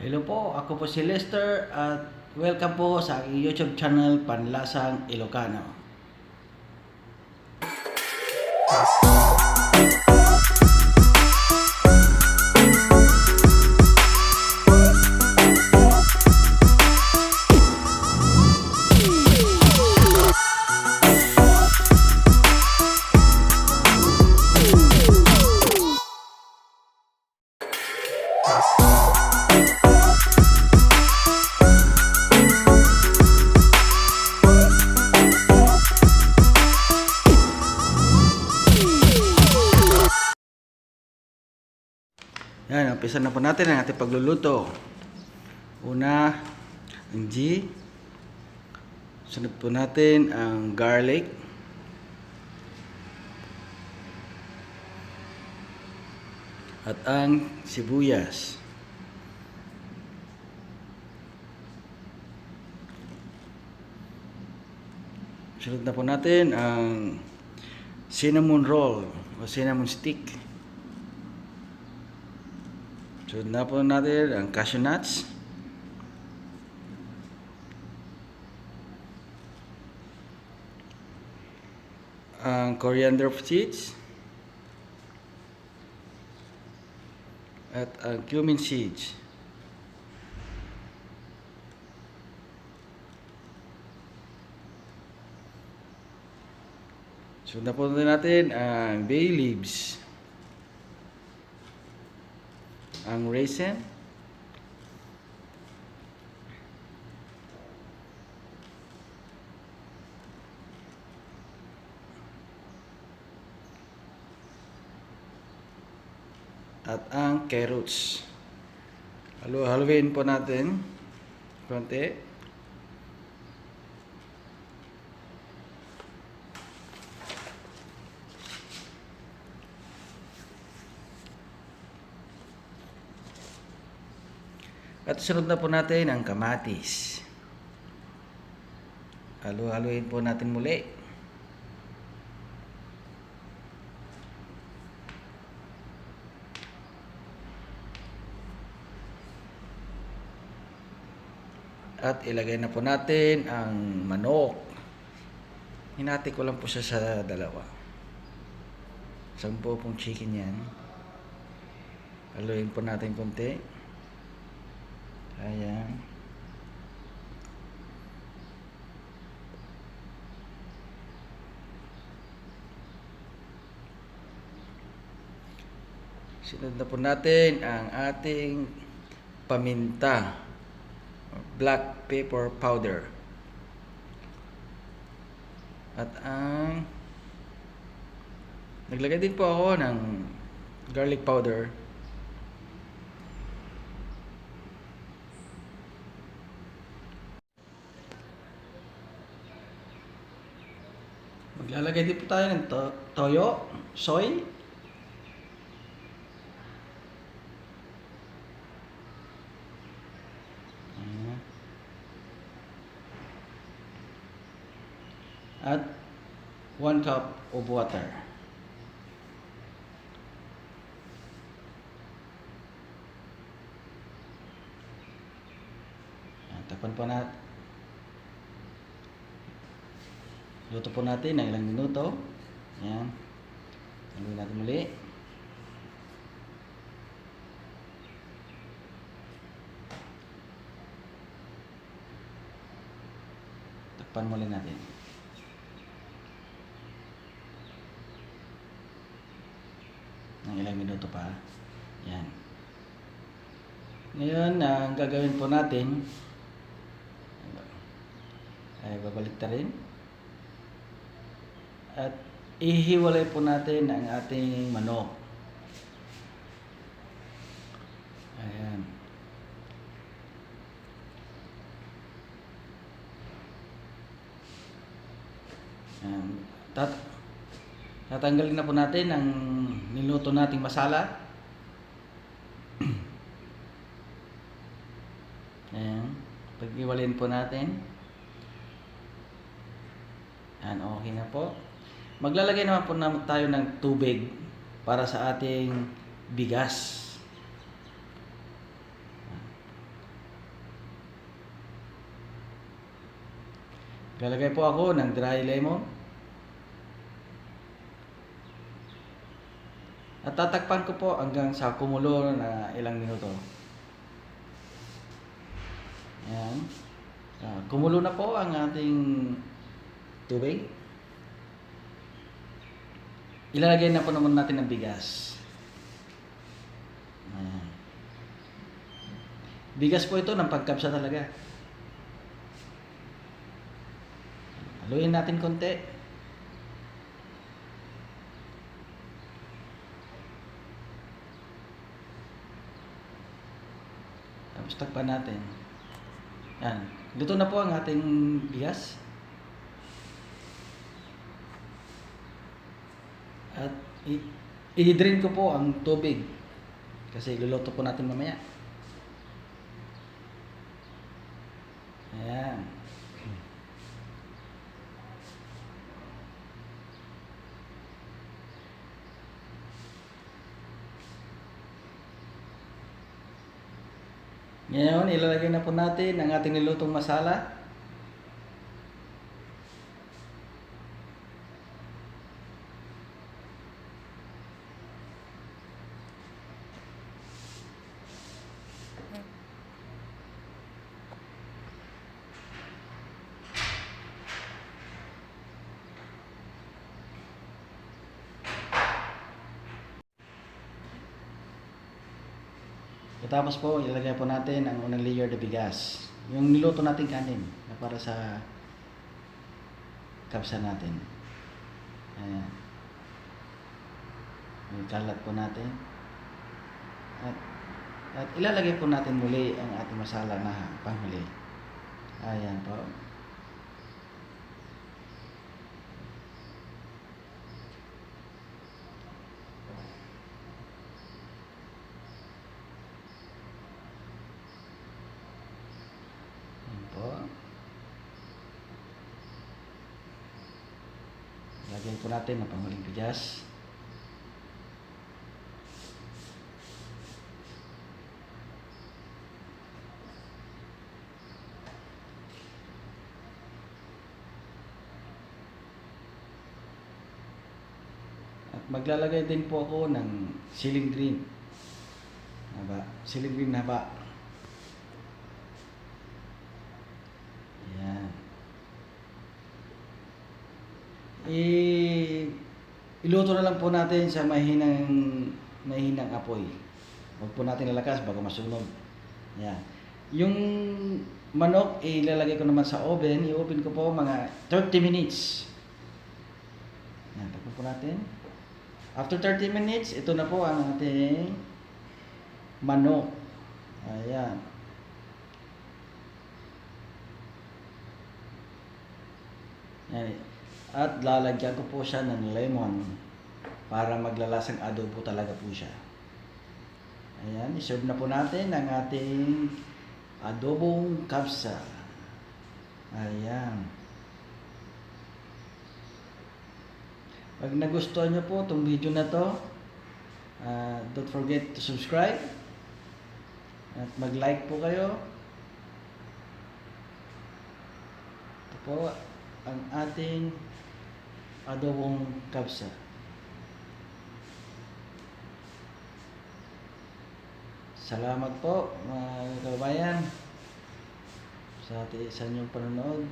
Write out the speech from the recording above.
Hello po, ako po si Lester at welcome po sa aking YouTube channel Panlasang Ilocano. Yan, umpisa na po natin ang ating pagluluto. Una, ang G. Sunod po natin ang garlic. At ang sibuyas. Sunod na po natin ang cinnamon roll o cinnamon stick. Sunod na po natin ang cashew nuts. Ang coriander seeds. At ang cumin seeds. Sunod na po natin ang bay leaves. Ang raisin, at ang carrots. Haluin po natin konti. At sunod na po natin ang kamatis. Haluin po natin muli. At ilagay na po natin ang manok. Hinati ko lang po siya sa dalawa. 10 pong chicken yan. Haluin po natin konti. Ayan. Sunod na po natin ang ating paminta, black pepper powder. At ang naglagay din po ako ng garlic powder. Maglalagay din po tayo ng toyo, soy. At 1 cup of water. Tapan po natin. Luto po natin ng ilang minuto. Ayan. Haluin natin muli. Takpan muli natin. Ng ilang minuto pa. Ayan. Ngayon, ang gagawin po natin ay babalik ta rin. At ihiwalay po natin ang ating manok. Ayan. Ayan. Tatanggalin na po natin ang niluto nating masala. Ayan. Pag-iwalayin po natin. Ayan, okay na po. Maglalagay naman po tayo ng tubig para sa ating bigas. Lalagay po ako ng dry lemon. At tatakpan ko po hanggang sa kumulo na ilang minuto. Ayan. Kumulo na po ang ating tubig. Ilalagay na po naman natin ang bigas. Ayan. Bigas po ito ng pagkapsa talaga. Haluin natin konti. Tapos takpan natin. Yan. Luto na po ang ating bigas. At i-drain ko po ang tubig. Kasi iluluto po natin mamaya. Ayan. Ngayon, ilalagay na po natin ang ating nilutong masala. Tapos po, ilalagay po natin ang unang layer na bigas. Yung niluto natin kanin na para sa kapsa natin. Ayan. Ikalat po natin. At ilalagay po natin muli ang ating masala na panghuli. Ayan po. Lagyan po natin ang panghuling bigas. At maglalagay din po ako ng ceiling green. Haba. Ceiling green haba. Iluto na lang po natin sa mahinang apoy. Huwag po natin lalakas bago masunog. Ayan. Yung manok, ilalagay ko naman sa oven. I-open ko po mga 30 minutes. Ayan, takpan po natin. After 30 minutes, ito na po ang ating manok. Ayan. Ayan. At lalagyan ko po siya ng lemon para maglalasang adobo talaga po siya. Ayan, iserve na po natin ang ating adobong kapsa. Ayan. Pag nagustuhan nyo po itong video na to, don't forget to subscribe at mag-like po kayo. Ito po ang ating adobong kapsa. Salamat po mga kababayan sa inyong panonood.